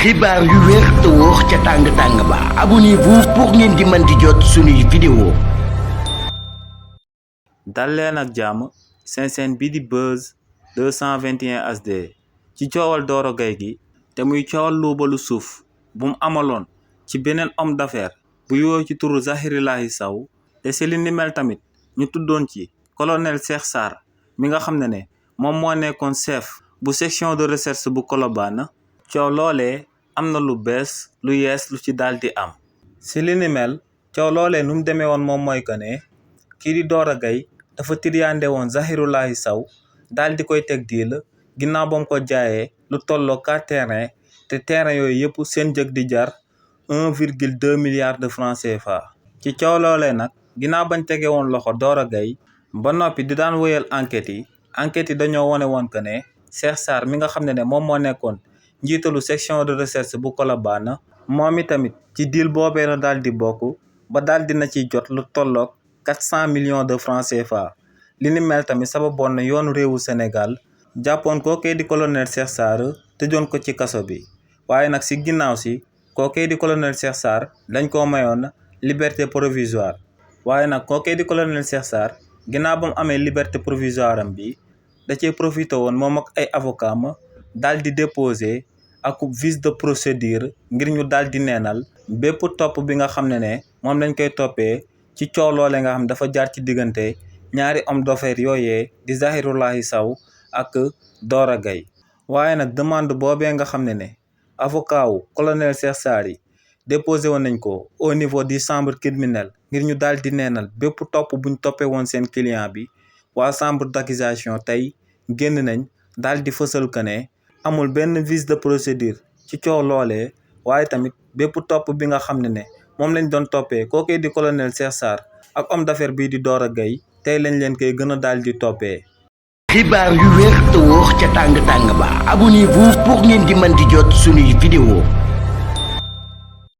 xibaar yu wér te wóor ca tàng-tàng ba abonnez-vous pour ngeen di mën di jot suñuy vidéo. dal leen ak jàmm seen bi di Buzz 221 HD ci coowal Doro Gaye gi te muy coowal luubalu suuf bu mu amaloon ci beneen homme d'affaires bu yoo ci turu Zahirilahi Sow te si li ni mel tamit ñu tuddoon ci colonel Cheikh Sarr mi nga xam ne moom moo nekkoon chef bu section de recherche bu Colobane. coow loolee am na lu bees lu yees lu ci daal di am si li ni mel coow loolee nu mu demee woon moom mooy que ne kii di Doro Gaye dafa tiriyande woon Zahirilahi Sow daal di koy teg diil ginnaaw ba mu ko jaayee lu tolloo 4 terrain te terrain yooyu yëpp seen njëg di jar 1,2 milliard de francs CFA. ci coow loolee nag ginnaaw bañ tege woon loxo Doro Gaye ba noppi di daan wéyal enquêtes yi dañoo wone woon que ne Cheikh Sarr mi nga xam ne moom moo nekkoon njiitalu section de recherche bu Colobane moom itamit ci deal boobee la daal di bokk ba daal dina ci jot lu tolloog 400 millions de francs CFA. li ni mel tamit sababoon na yoonu réewu Sénégal jàppoon kookee di colonel Cheikh Sarr tëjoon ko ci kaso bi waaye nag si ginnaaw si kookee di colonel Cheikh Sarr dañ koo mayoon liberté provisoire waaye nag kookee di colonel Cheikh Sarr ginnaaw ba mu amee liberté provisoire am bi da cee profité woon moom ak ay avocat ma daal di déposé ak vice de procédure ngir ñu daal di neenal bépp topp bi nga xam ne moom lañ koy toppee ci coow loole nga xam dafa jaar ci diggante ñaari homme d'affaires yooyee di Zahirilahi Sow ak Doro Gaye. waaye nag demande boobee nga xam ne avocat wu colonel Cheikh Sarr yi déposé woon nañ ko au niveau du chambre criminelle ngir ñu daal di neenal bépp topp buñ toppee woon seen client bi waa chambre d'accusation tey génn nañ daal di fësal que ne amul benn vice de procédure ci coow loolee waaye tamit bépp topp bi nga xam ne moom lañ doon toppee kookee di colonel Cheikh Sarr ak homme d'affaires bii di Doro Gaye tey lañ leen koy gën a daal di toppee. xibaar yu wér te wóor ca tàng-tàng ba abonnez-vous pour ngeen di mën di jot suñuy vidéo.